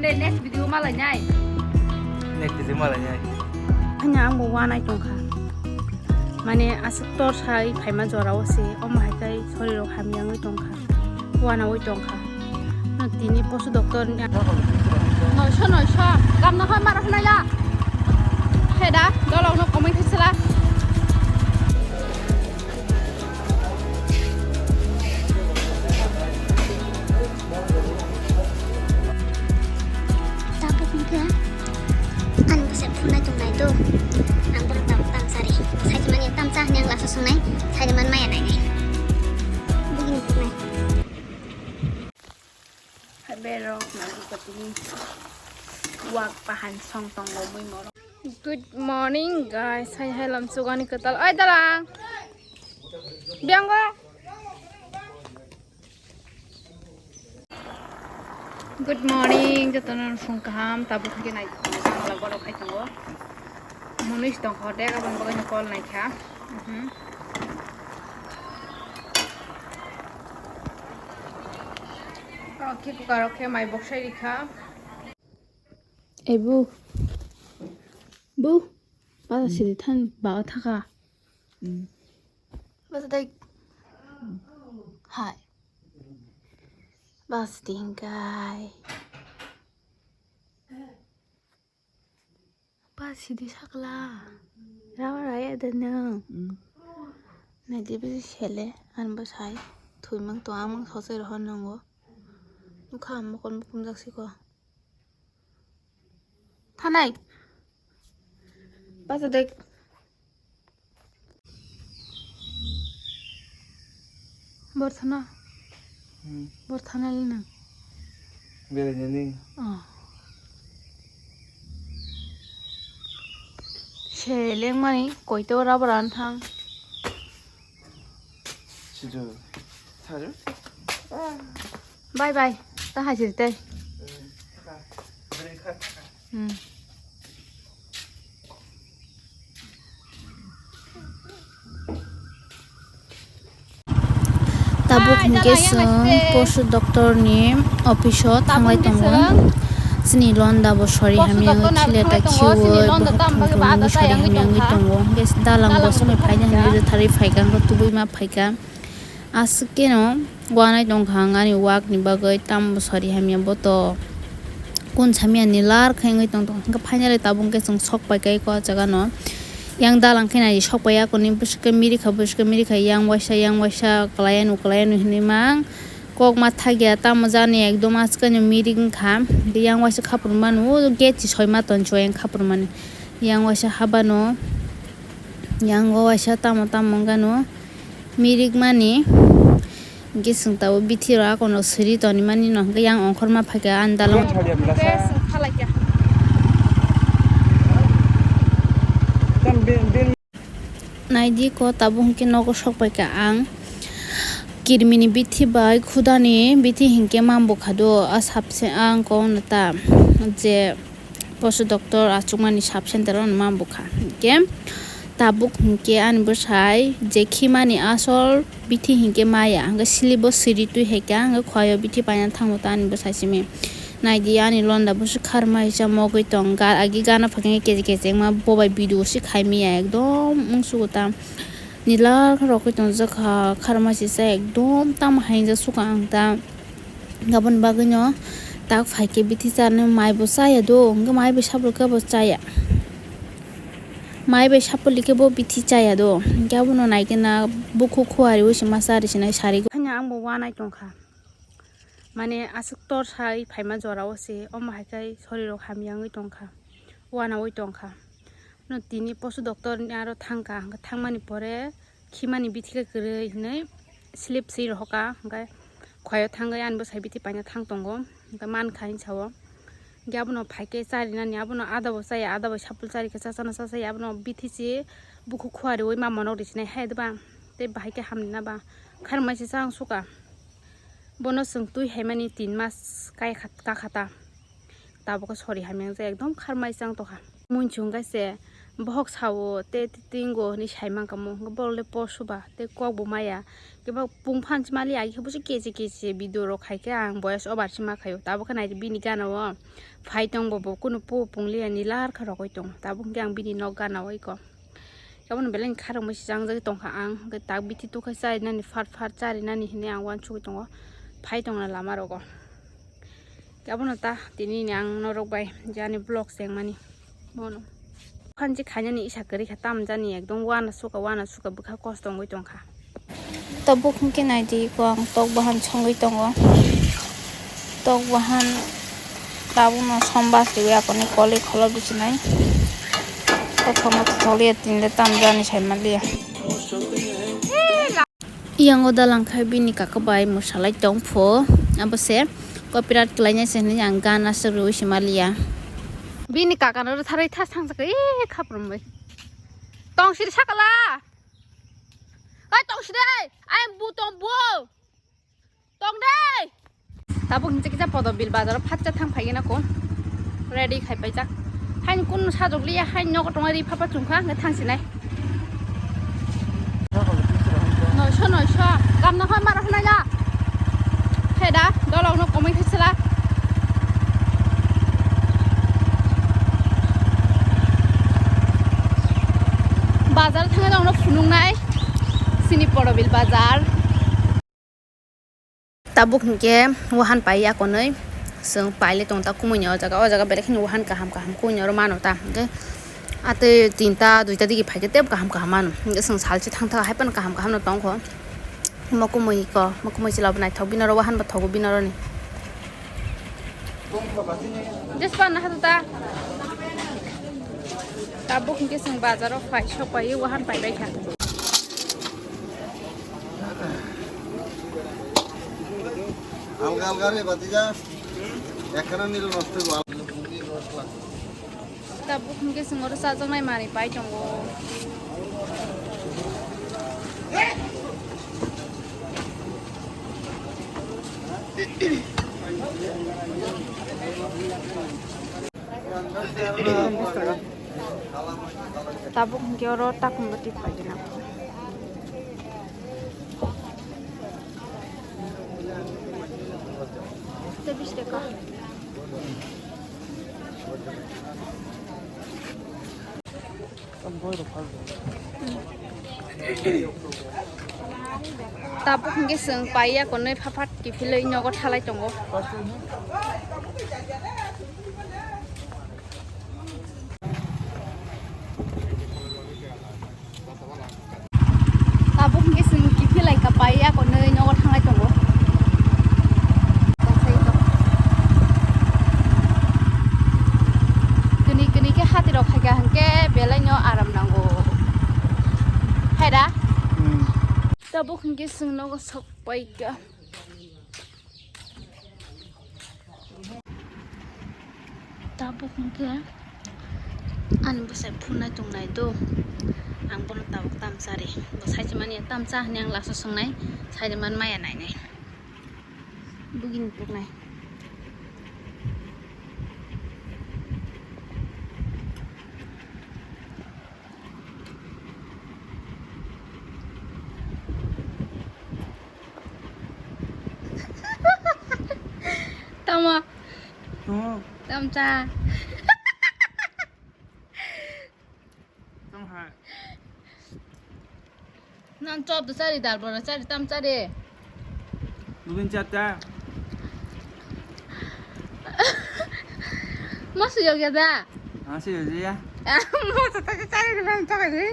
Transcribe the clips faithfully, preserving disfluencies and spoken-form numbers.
Next video malai nai. Next video malai nai. Hanya ang bo wanai tongkha. Mane aswk tor sai phaima jora o se, omo hai kai sori rok hamya wngwi tongkha. Wana wi tongkha. No tini posu doctor ni. Noisho, noisho. Kam no hoi mara hnai la. Heda, dolong no komai khaisala. Tabuk hwnkhe ani bwsai phunai tongnai do. Ang bono tabuk tamsari. Saidi mani tamsa hwnwi ang lasa songnai. Saidi man maya nainai. Bugini phunai. Hai berok nangkukha tini wak bahan song tongo mui morok. Good morning guys, hai hai lamsugani kwtal. Oi dalang. Biango. Good morning, jotono phung kaham, tabuk hwnkhe nai, samala borok hai tongo. Munuis tongkha de, aboni bagwi no call naikha. Mhm. Rok khe kukarok khe mai boksai rikha. Ei bu. Bu. Basa sidi than ba thaka. Mm. Basa dai. Hai. Basa dingkai. Basa sidi sakla. Rawa raya de nang. Mm. Nai di bisi sele an bwsai. Thui mang to amang sosai rohor nango. Nukha mokon bukum jak siko. Thanai. Basa dek. Bor thana. Hmm. Bor thana le nang. Berainani. Oh. Se lengmani koito rubber an thang. Sido. Thar. Bye bye. Ta hai sir tei. Hmm. Tabuk hwnkhe chwng posu doctor ni office o thanglai tongo. Chini londa bo sori hamya wngwi khileta khiui bohok thongthong wngwi sori hamya wngwi tongo. Hwnkhe dalang bo chwngno phaina hinwi rwtharwi phaikha, wngkha tubui ma phaikha. Aswk khe no wanai tongkha ang ani wak ni bagwi, tamo sori hamya bo to kun samya ni lar khai wngwi tongtong. Hwnkhe finally tabuk khe chwng sok pai kha o jaga no. Yang dalang khe nai sok pai ya kuni bwswk khe mirikha, bwswk khe mirikha, yang waisa, yang waisa, kwlai ano, kwlai ano hinwi mang kok ma thakya, tamo jani ekdom aswk no mirik wngkha. Yang waisa khapur mano, o gate si soi ma ton, yang khapur mani. Yang waisa habano, yang o waisa tamo tamo wngkha no. Mirikmani hwnkhe chwng tabuk bithi rok akono siri tonimani no hwnkhe yang ongkhorma phaikha ani dalang. Naidi ko tabuk hwnkhe nogo sok paikha ang. Kirmini bithi bai khudani bithi hwnkhe mambo khado a sabse ang ko ta je. Posu doctor achukmani sub center o ma bwkha. Hwnkhe tabuk hwnkhe ani bwsai je khimani asol bithi hwnkhe maya, hwnkhe silibo siri twi hai kha, hwnkhe khwlai o bithi paina thango ta ani bwsai simi. Naidi ani londa bwswk kharma hisa mogwi tong, ga-, agi gana phakhe kechek kechek ma bobai video se khai maya ekdom wngsugo ta. Nila rokwi tongjak kha, kharma sisa ekdom tamo hainjak suka ang ta. Aboni bagwino tak phaikhe bithi charni mai bo chaya do, hwnkhe mai bai sapor khe bo chaya. Mai bai sapor likhe bo bithi chaya do, hwnkhe abono naikhe na bukhuk khuari o se ma chari sinai sari. Hanya ang bo wanai tongkha. Mane aswk tor sai phaima jora o se, omo hai khe sori rok hamya wngwi tongkha, wanaui tongkha. No tini posu doctor ni aro thangkha, hwnkhe thangmani pore khimani bithi khe kwrwi hinwi slip swi rohorkha, hwnkhe khwlai o thangwi ani bwsai bithi paina thang tongo, hwnkhe mankha hinwi sao. Hwnkhe abono phaikhe charinani, abono adabo chaya, adabo sapul chari khe chachana chachaya, abono bithi se bukhuk khuariui ma monok risinai hai deba, tei bahai khe hamrina ba kharmai se chang suka. Bono chwng twi haimani tin mas kai kha-, kakha ta. Tabuk khe sori hamya wngkha, ekdom kharmai chang tongkha. Muichung khe se Bohok sao te tingo hinwi sai mankha mo, hwnkhe borok le post suba tei kok bo maya. Kebo pung phan se mali agi khe busi keche keche video rok khai khe ang voice over se ma khaio. Tabuk khe nai di bini gana o phai tong bo, bo kunu po pung liya ni lar kha rogwi tongo. Tabuk hwnkhe ang bini nok gana o iko. Kebo no belai ni kha rok mui se jang jagwi tong kha ang, hwnkhe tak bithi tukha chari nani fat fat chari nani hinwi ang uansugwi tongo. Phai tong na lama rogo. Khe abono ta tini ni ang norok bai jani vlog chengmani bono. Phansi khainani isa kwrwi kha, tam jani ekdom uana suka uana suka bwkha kosto wngwi tongkha. Tabuk hwnkhe naidi ko ang tok bahan songwi tongo. Tok bahan tabukno sombar twiwi akoni koli kholop bisi nai. Kothoma toliya tinle tam jani saimanliya. Yang o dalang khai bini kaka bai mwsalai tong pho, abo se copyright kwlainai se hinwi ang gan aswk rwui se maliya. Bini kaka no rwtharwi tha sangsa khe, ee, khaprum bai. Tong siri sakala. Oi, tong siri, ai bu tong bu. Tong dei. Tabuk hinsa kisa Podobil bazar o phatsa thang phaigena ko. Ready khai paijak. Hain kun sajok liya, hain nogo tongo ri phapa chungkha, hwnkhe thang sinai. Noisho, noisho. Gamna hoi mara hwnai la. He da, dolok no komoi khe sela. Bazar thangwi rok no phunuknai. Sini Podobil bazar. Tabuk hinkhe wahan pai ya konwi chwng pailai tongo ta kumui ni o jaga, o jaga belai kheno wahan kaham kaham kumui ni oro mano ta hinkhe atwi tinta duita digi phaikhe tebo kaham kaham mano hinkhe chwng salchi thangtha hai phano kaham kaham no tongkho. Omo kumui ko, omo kumui chwla bo naithok bini oro wahan bo thogo bini oro ni. Jespa na hatu ta. Tabuk hinkhe chwng bazar o phai sok pai wahan pai bai kha. Alga alga re bhatija. Ekkana nilo nosto hoibo. Tabuk hinkhe chwng oro chajaknai manwi pai tongo. Tabuk hinkhe oro takhumbo twi phaikhe na. Tei bish taka. Tabuk hinkhe chwng paiya konwi phaphat kiphilwi nogo thalai tongo. Tabuk hinkhe chwng kiphilai ka paiya konwi nogo thanglai tongo. Kwnwi kwnwi khe hati rok khaikha hinkhe belai no aram nango. Hai da? Hmm. Tabuk hinkhe chwng nogo sok paikha. Tabuk hinkhe ani bwsai phunai tongnai do, ang bono tabuk tamchari. Bo saichimani tamcha hinwi ang last o swngnai, saichimani maya nainai. Bugini puknai. Tamo. Tamo. Tamcha. Tamo hai. Nang chop do chari, dal bora chari, tam chari. Nubin chata. Masu yog ya da? Ah, si yog ya. Masu ta chari ni bang chari.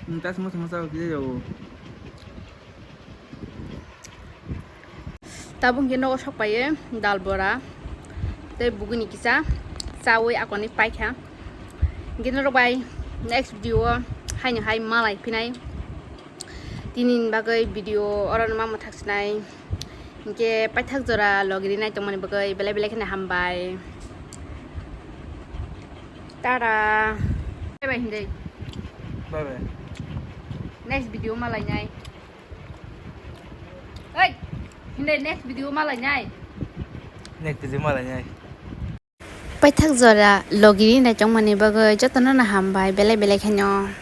Hmm, tas masu masu yog ya. Tabuk hinkhe nogo sok paiye dal bora tei buguni kisa chawi akoni paikha. Hinkhe norok bai next video o haino hai malai phinai. Tini ni bagwi video oro no ma mwthak sinai. Hinkhe paithak jora logi rinai tongmani bagwi belai belai kheno hambai. Tara. Bye bye hindai. Bye bye. Next video malai nai. Oi, hindai next video malai nai. Next video malai nai. Paithak jora logi ri naitokmani bagwi jotono no hambai belai belai khaino.